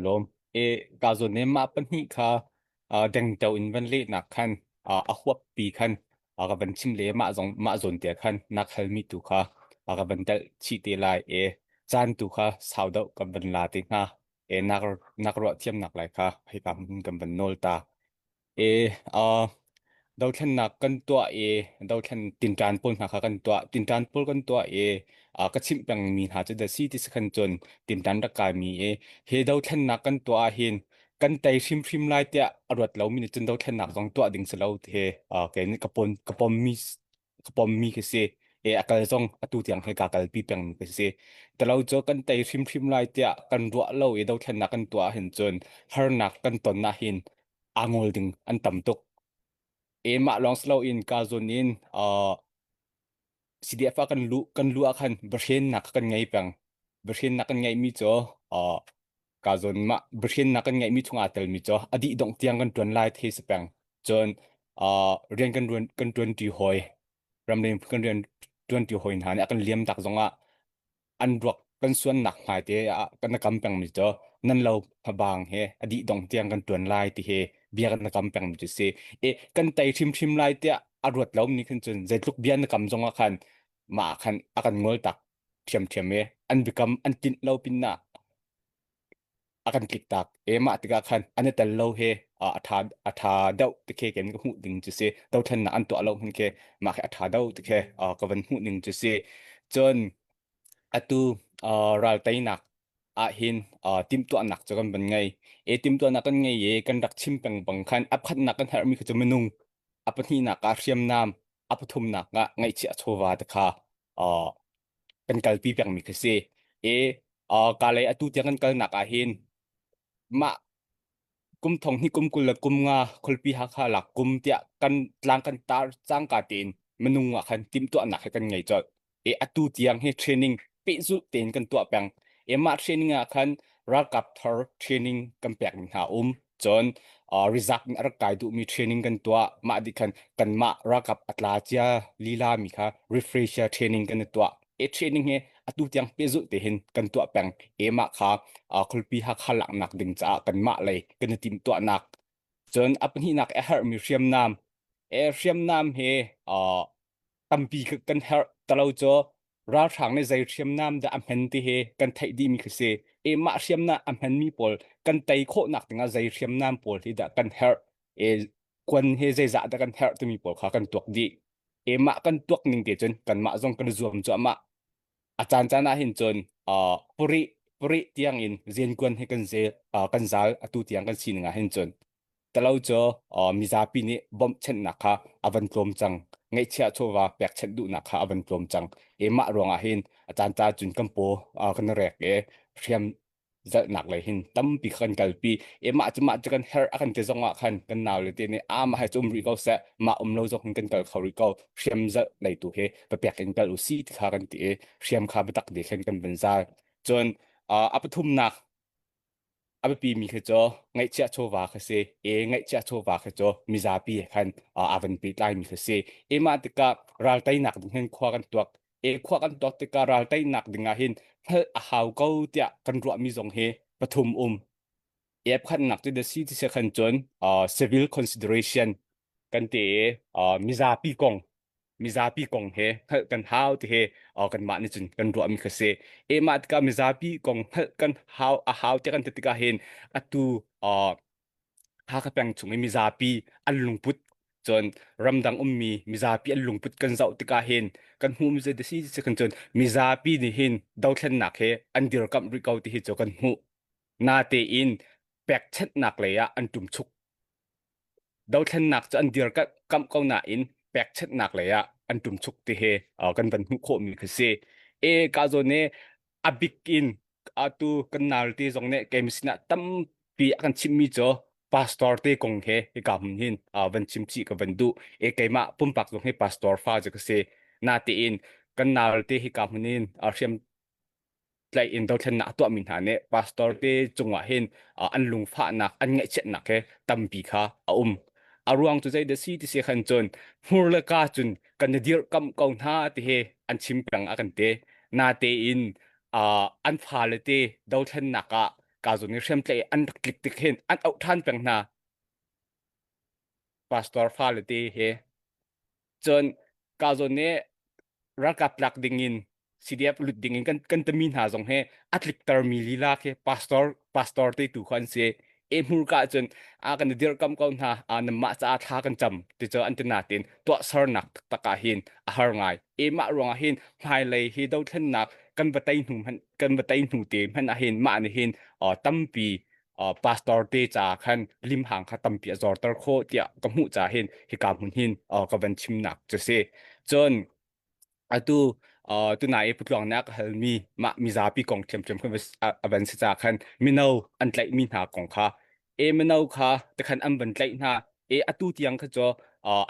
Lawm. E ka zawn ne mah pahnih kha dengteo in van lehnak khan a huappi khan ka van chim le mah zong mah zawn te khan nak halmi tu kha ka van telh chih te lai e caan tu kha sau deuh kan van la te hnga e nak nak ruah thiamnak lai kha hika hmun kan van nawl ta. E dothlennak kan tuah i dothlen tinṭan pawl hna kha kan tuah. Tinṭan pawl kan tuah i ka chimh pengmi hna cu dah si ti si khan cun tinṭan rak kaimi i hi dothlennak kan tuah ahhin kan tei hrimhrim lai tiah a ruat lomi nih cun dothlennak zong tuah ding si lo ti hi kei nih ka pom ka pommi ka pommi khi si. E a kal zong atu tiang he ka kalpi pengmi khi si. Talo cu kan tei hrimhrim lai tiah kan ruah lo i dothlennak kan tuah ahhin cun harnak kan ton ahhin aa ngol ding an tam tuk. E mah lawng si loin ka zawn in CDF ah kan luh ah khan biahrennak kan ngei peng. Biahrennak kan ngeihmi cu ka zawn mah biahrennak kan ngeihmi chung aa telmi cu a dih dongh tiang kan ṭuan lai the si peng. Cun rian kan ruan kan ṭuanṭi hawi ramleng kan rian ṭuanṭi hawi hna nih a kan liam tak zongah an ruak kan suannak hmai te ah kan kam pengmi cu nan lo hmabang he a dih dong tiang kan tuan lai ti he bia kan kam pengmi cu si e kan tei hrimhrim lai tiah a ruat lo ni khan cun zeitluk bia na kam zong ah khan mah khan a kan ngol tak ṭhiamṭhiam e an biakam an tlinh lo pin ah a kan tlik tak e mah tikah khan an i tel lo he a tha a tha deuh ti khe kan ka hmuh ding cu si dothlennak an tuah lo hun khe mah khi a tha deuh ti khe ka van hmuh ning cu si cun atu ral teinak ah hin timhtuahnak cu kan van ngei e timhtuahnak kan ngei i kan rak chim peng bang khan a phatnak kan herhmi kha cu minung a pahnihnak ah hriamnam a pathumnak ah ngaihchiah chawva te kha kan kalpi pengmi khi si. I ka lei atu tiang kan kalnak ah hin mah kum thong hnih kum 20 le kum nga khualpi Hakha lak kum tiah kan tlang kan tar cangka tein minung ah khan timhtuahnak he kan ngei colh. I atu tiang hi training pehzulh tein kan tuah peng. I mah training ah khan ralkap thar training kan pek mi hna um. Cun reserve in a rak kai duhmi training kan tuah. Mah dih khan kanmah ralkap a tla cia lila mi kha refresher training kan i tuah. E training hi atu tiang pehzulh te hin kan tuah peng. E mah kha khualpi Hakha laknak ding caah kanmah lei kan i timhtuahnak. Cun a pahnihnak a herhmi hriamnam. E hriamnam hi tampi kan herh talo cu ralhrang nih zei hriamnam dah a hman ti hi kan theih dihmi khi si. E mah hriamnam a hmanmi pawl kan tei khawhnak dingah zei hriamnam pawl hi dah kan herh. E kuan hi zeizah dah kan herh timi pawl kha kan tuak dih. E mah kan tuak ning te cun kanmah zong kan zuam cuahmah. A caan caan ah hin cun puri puri tiang in zenkuan hi kan zel kan zal atu tiang kan sining ah hin cun Talo cu mizapi nih bawmhchanhnak kha a van tlawm cang. Ngeihchiah chawva pekchanh duhnak kha a van tlawm cang. E mah ruangah hin a caan ca cun kan paw kan rek i hriam zalhnak lei hin tampi kha kan kalpi. E mah cu mah cu kan herh a kan ti zong ah khan kan nau le te nih a mah he cu um rih ko seh mah um lo zong hin kan kal kho rih ko hriam zalh lei tu hi papek in kal u si ti kha kan ti i hriam kha biatak de khan kan van zal. Cun a pathumnak a biapimi khi cu ngaihchiah chawva khi si i ngaihchiah chawva khi cu mizapi he khan aa van pehtlaimi khi si. I mah tikah ral teinak ding hin khua kan tuak. E khua kan tuak tikah ral teinak ding ah hin hngalh a hau ko tiah kan ruahmi zong hi pathum um. E pakhatnak cu the si ti si khan cun civil consideration kan ti i mizapi kong mizapi kong he hngalh kan hau ti he kanmah nih cun kan ruahmi kha si. E mah tikah mizapi kong hngalh kan hau a hau tiah kan ti tikah hin atu Hakha peng chung i mizapi an lungput cun ramdang ummi mizapi an lungput kan zoh tikah hin kan hmuhmi zei si si kan cun mizapi nih hin dothlennak he an dirkamh rih ko ti hi cu kan hmuh. Natein pekchanhnak lei ah an ṭumchuk Dothlennak cu an dirkamh ko nain pekchanhnak lei ah an ṭumchuk ti hi kan van hmuh khawhmi khi si. E ka zawn i a bik in atu kan nalte zong nih keimah sinah tampi a kan chimhmi cu pastor te kong he hika hmun hin van chim chih ka van duh. E keimah pumpak zong hi pastor fa cu ka si. Natein kan nalte hika hmun in hriam tlaih in dothlennak a tuahmi hna nih pastor te cungah hin an lungfahnak an ngaihchiatnak he tampi kha a um. A ruang cu zei dah si ti si khan cun hmur le ka cun kan i dirhkamh ko hna ti hi an chim peng a kan ti. Natein an fale te dothlennak ah. Ka zawn i hriamtlaih an rak tlik tik hin an auh ṭhan peng hna. Pastor fale te he. Cun ka zawn nih ralkap tlak ding in CDF lut ding in kan kan tami hna zong he a tliktermi lila khi pastor pastor te tu kha an si. E hmurka cun a kan dirhkamh ko hna a nanmah caah thla kan cam ti cu an ti natin tuahsernak taktak ah hin a har ngai. E mah ruangah hin hmailei hi dothlennak kan va tei hnu hmanh kan va tei hnu te hmanh ah hin mah nih hin tampi pastor te ca khan limhang kha tampi a zorter khawh tiah ka hmuh ca hin hika hmun hin ka van chimnak cu si. Cun atu tunai i putluang nih a ka halmi mah mizapi kong ṭhiamṭhiam khan a van si ca khan mino an tlaihmi hna kong kha e mino kha tikhan an van tlaih hna e atu tiang kha cu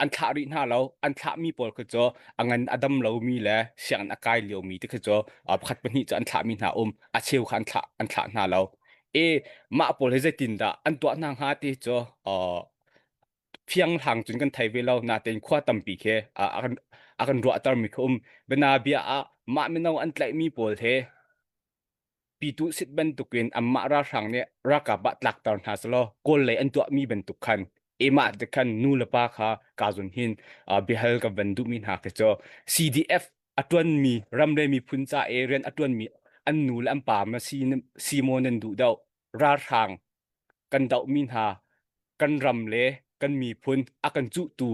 an thlah rih hna lo an thlahmi pawl kha cu a ngan a dam lomi le sianginn a kai liomi ti kha cu pakhat pahnih cu an thlahmi hna um a cheu kha an thlah an thlah hna lo e mah pawl hi zeitindah an tuah hna hnga ti cu fianghlang cun kan thei ve lo natein khua tampi khi a kan a kan ruahtermi kha um bianabia ah mah mino an tlaihmi pawl he pitu sit bantukin anmah ralhrang nih ralkap ah tlakter hna selaw kawl lei an tuahmi bantuk khan emah te khan nu le pa kha ka zun hin biahal ka van duhmi hna khi cu CDF a tuanmi ram le miphun ca e rian a tuanmi an nu le an pa ma si si maw nan duh deuh ralhrang kan dohmi hna kan ram le kan miphun a kan cuhtu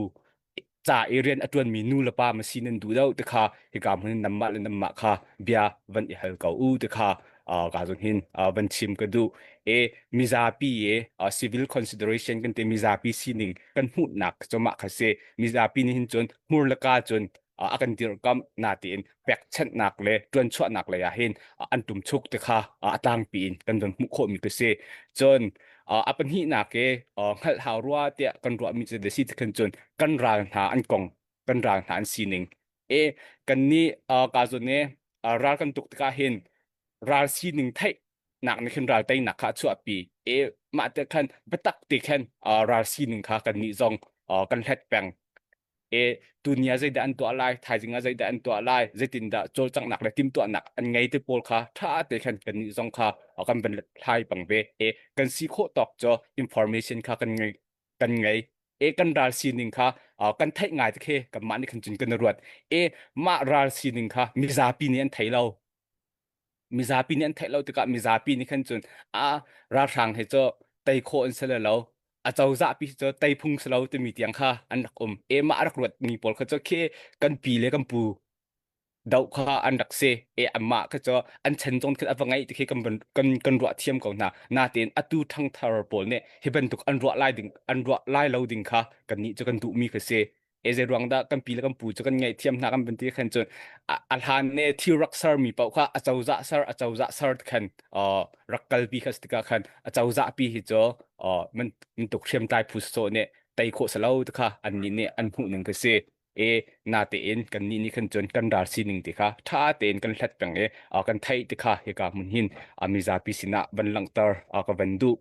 ca i rian a ṭuanmi nu le pa ma si nan duh deuh ti kha hika hmun in nanmah le nanmah kha bia van i hal ko u ti kha ka zun hin van chim ka duh. E mizapi e civil consideration kan ti mizapi sining kan hmuhnak cu mah kha si. Mizapi nih hin cun hmur le ka cun a kan dirhkamh natein pekchanhnak le ṭuanchuahnak lei ah hin an ṭumchuk ti kha a tlangpi in kan von hmuh khawhmi ka si. Cun a pahnihnak i hngalh hau rua tiah kan ruahmi cu si ti khan cun kan ral hna an kong kan ral hna an sining e kan nih ka zun i ral kan tuk tikah hin ral sining theih nak nih khin ral teinak kha a chuahpi e mah te khan biatak te khan ral sining kha kan nih zong kan hlet peng e tuni ah zeidah an tuah lai thaizing ah zeidah an tuah lai zeitindah cawlcanghnak le timhtuahnak an ngei te pawl kha ṭha te khan kannih zong kha kan van hlai pang ve e kan si khawh tawk cu information kha kan ngei kan ngei e kan ral sining kha kan theih ngai te khi kanmah nih khan cun kan ruat e mah ral sining kha mizapi nih an thei lo mizapi nih an theih lo tikah mizapi nih khan cun a ralhrang he cu tei khawh an si le lo a cozah pi cu tei phung si lo timi tiang kha an rak um e mah rak ruat mi pawl kha cu khi kan pi le kan pu doh kha an rak si e amah kha cu an chan zong khin a va ngeih ti khi kan kan kan ruah thiam ko hna natein atu ṭhangthar pawl nih hi bantuk an ruah lai ding an ruah lai lo ding kha kan nih cu kan duh mi kha si e zei ruang dah kan pi le kan pu cu kan ngaihthiam hna kan van ti khan cun a hlan ne thil rak ser mi paoh kha a cozah ser a cozah ser khan rak kalpi kha tikah khan a cozah pi hi cu man tuk hriamtlai phu so nih tei khawh salo te kha an nih nih an hmuh ning ka si e na tein kan nih nih khan cun kan ral sining ti kha tha tein kan hlat peng e kan theih ti kha hika hmun hin mizapi sinah van langhter ka van duh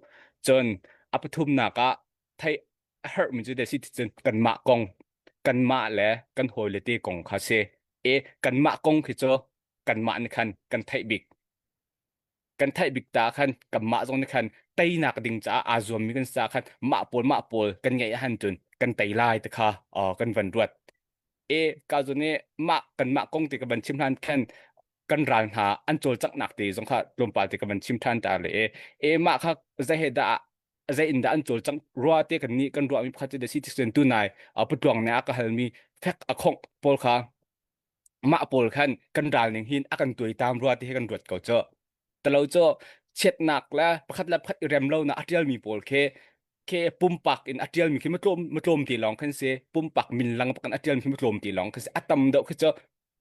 cun a pathumnak ah theih a herhmi cu si cun kanmah kong kanmah le kan hawile te kong kha si e kanmah kong khi cu kanmah nih khan kan theih bik kan theih bik ta khan kanmah zong nih khan teinak ding caah aa zuammi kan sa khan mah pawl mah pawl kan ngeih han cun kan tei lai te kha kan van ruat e ka zu nih mah kanmah kong te ka van chim hlan khan kan ral hna an cawlcanghnak te zong kha tlawmpal te ka van chim ṭhan ta le e e mah kha zei he dah zei in dah an cawlcangh rua te kan nih kan ruahmi pakhat cu si ti tu nai putluang nih a ka halmi fek a khongh pawl kha mah pawl khan kan ral ning hin a kan tuaitam rua ti hi kan ruat ko cu talo cu chiatnak le pakhat le pakhat i rem lo na a tialmi pawl khi khi pumpak in a tialmi khi matlawm matlawm ti lawng khan si pumpak min lang pakan a tialmi khi matlawm ti lawng khan si a tam deuh khi cu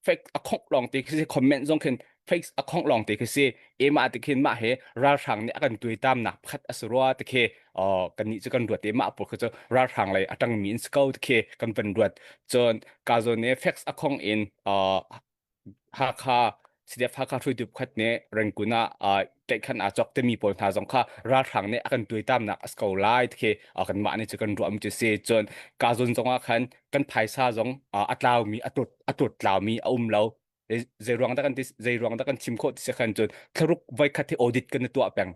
fake a khongh lawng te khi si comment zong khin fake a khongh lawng te khi si ema te khin mah he ralhrang nih a kan tuaitam nak pakhat a si rua te khi kan nih cu kan ruat te mah pawl khi cu ralhrang lei a tang mi in si ko te khi kan van ruat cun ka zawn ne fake a khong in Hakha CDF Hakha hruaitu pakhat nih Rangoon ah tlaihkhan aa cawk timi pawl hna zong kha ralhrang nih a kan tuaitamnak a si ko lai ti khi kanmah nih cu kan ruahmi cu si. Cun ka zawn zong ah khan kan phaisa zong a tlaumi a tut a tut tlaumi a um lo. Zei ruang dah kan ti zei ruang dah kan chim khawh ti si khan cun thlaruk voikhat hi audit kan i tuah peng.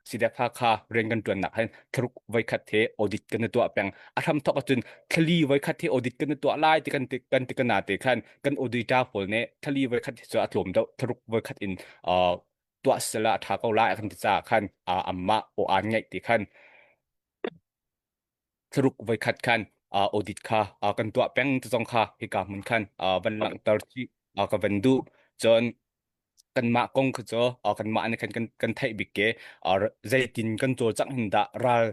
CDF Hakha rian kan ṭuannak hin thlaruk voikhat he audit kan i tuah peng. A hramthawk ahcun thlali voikhat he audit kan i tuah lai ti kan ti kan ti kana te khan kan auditor pawl nih thlali voikhat hi cu a tlawm deuh thlaruk voikhat in uh, tuah sela a ṭha ko lai kan ti caah khan uh, anmah aw aan ngeih ti khan thlaruk voikhat khan uh, audit kha uh, kan tuah peng ti zong kha hika hmun khan uh, van langhter chi uh, ka van duh. Cun kanmah kong kha cu kanmah nih khan kan kan theih bik ke zeitin kan cawlcangh hin dah ral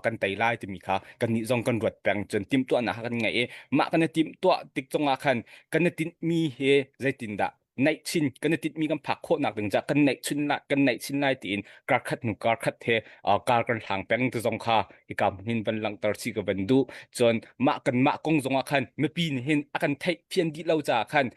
kan tei lai timi kha kannih zong kan ruat peng cun timhtuahnak kha kan ngei i mah kan i timhtuah tik zongah khan kan i tinhmi hi zeitin dah naih chin kan i tinhmi kan phak khawhnak ding ca kan naih chin lai kan naih chin lai tiin kar khat hnu kar khat he kar kan hlang peng ti zong kha hika hmun van langhter si ka van duh cun mah kanmah kong zongah khan mipi nih hin a kan theih fian dih lo caah khan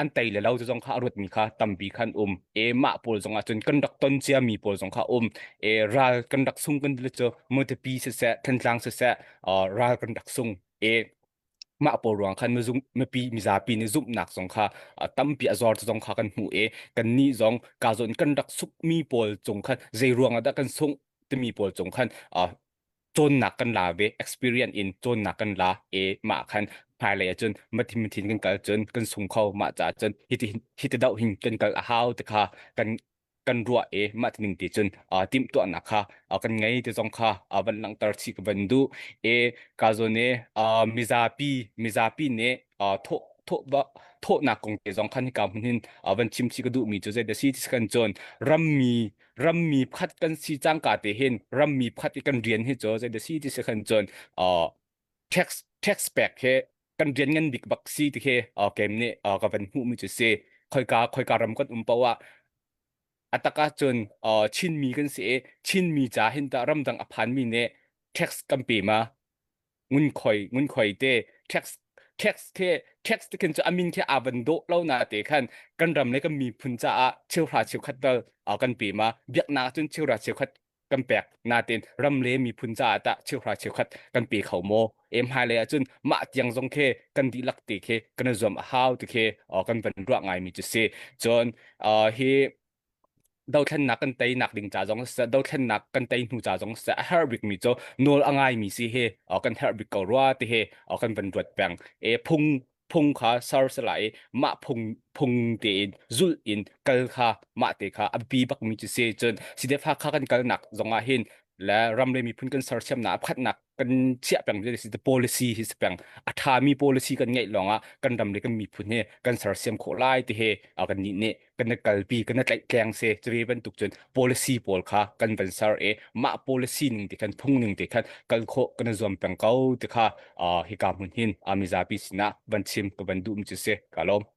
an tei le lo zong kha a ruatmi kha tampi khan um e mah pawl zong ah cun kan rak ton cia mi pawl zong kha um e ral kan rak sung kan dil cu Mutapi siseh Thantlang siseh ral kan rak sung e mah pawl ruang khan mizung mipi mizapi nih zumhnak zong kha tampi a zor zong kha kan hmu e kan nih zong ka zawn kan rak suk mi pawl cung khan zei ruang ah dah kan sung timi pawl cung khan cawnnak kan la ve experience in cawnnak kan la e mah khan hmailei ahcun mathin mathin kan kal cun kan sung kho mah caah cun hiti hiti doh hin kan kal a hau ti kha kan kan ruah e mah ning ti cun timhtuahnak kha kan ngei ti zong kha van langhter chi ka van duh e ka zawn e mizapi mizapi nih thawh thawh thawhnak kong te zong khan hika hmun hin van chim chi ka duh mi cu zei da si ti kan cun rammi rammi pakhat kan si cangka te hin rammi pakhat i kan rian hi cu zei da si ti si khan cun uh, tax tax pek he kan rian ngan bik bak si ti khi uh, kem nih uh, ka van hmuh mi cu si khoika khoika ram kan um poah ataka cun uh, Chinmi kan si i Chinmi ca hin ta ramdang a phan mi nih tax kan pe ma ngunkhuai ngunkhuai te tax tax khi tax te khin cu amin khi aa van dawh lo na te khan kan ram le kan miphun caah cheuhra cheukhat dal kan pe ma biaknak cun cheuhra cheukhat kan pek natin ram le miphun caah tah cheuhra cheukhat kan pe kho maw em hai le ahcun mah tiang zong khi kan dihlak te khi kan i zuam a hau ti khi kan van ruah ngai mi cu si cun hi dothlennak kan teinak ding ca zong siseh dothlennak kan tei hnu ca zong siseh a herh bikmi cu nawl a ngaimi si hi kan herh bik ko rua ti hi kan van ruat peng e phung phung kha ser sela i mah phung phung tein zulh in kal kha mah te kha a biapi bakmi cu si cun CDF kha kan kalnak zong ah hin le ram le miphun kan sersiamnak a pakhatnak kan chiah peng si policy hi si peng a ṭhami policy kan ngeih lawngah kan ram le kan miphun hi kan sersiam khawh lai ti hi kan nih nih kan i kalpi kan i tlaihtleng si cuve bantuk cun policy pawl kha kan van ser i mah policy ning te khan phung ning te khan kal khawh kan i zuam peng ko ti kha hika hmun hin mizapi sinah van chim ka van duh mi cu si ka lawm.